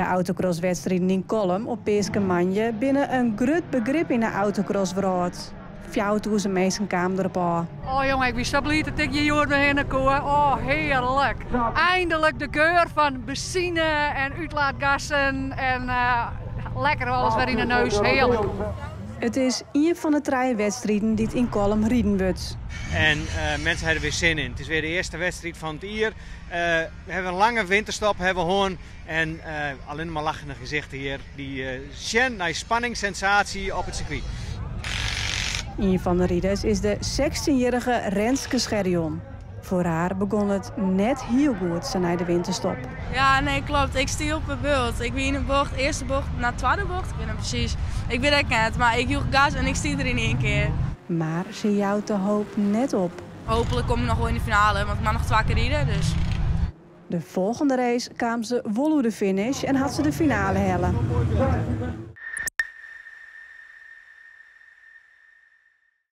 De autocrosswedstriden yn Kollum op Peaskemoandei binne in grut begrip yn de autocrosswrâld. 4000 minsken kamen derop ôf. Oh jonge, ik wie sa bliid dat ik hjir hjoed wer hinne koe. Oh, hearlik. Eindelijk de geur fan benzine en útlaatgassen en lekker alles wer yn de neus. Hearlik. It is ien fan de trije wedstriden dy't yn Kollum riden wurdt. En mensen hebben er weer zin in. Het is weer de eerste wedstrijd van het jaar. We hebben een lange winterstop hebben we gehad. En alleen maar lachende gezichten hier. Die sjen naar spanning, sensatie op het circuit. Een van de riders is de 16-jarige Renske Scherjon. Voor haar begon het net heel goed zo na de winterstop. Ja, nee, klopt. Ik stie op een bult. Ik ben in de bocht, eerste bocht, na tweede bocht. Ik weet het precies. Ik weet het net, maar ik joeg gas en ik stie er in één keer. Maar ze jouwt de hoop net op. Hopelijk kom ik nog wel in de finale, want ik mag nog 2 keer rijden, dus. De volgende race kwam ze wol de finish en had ze de finale hellen.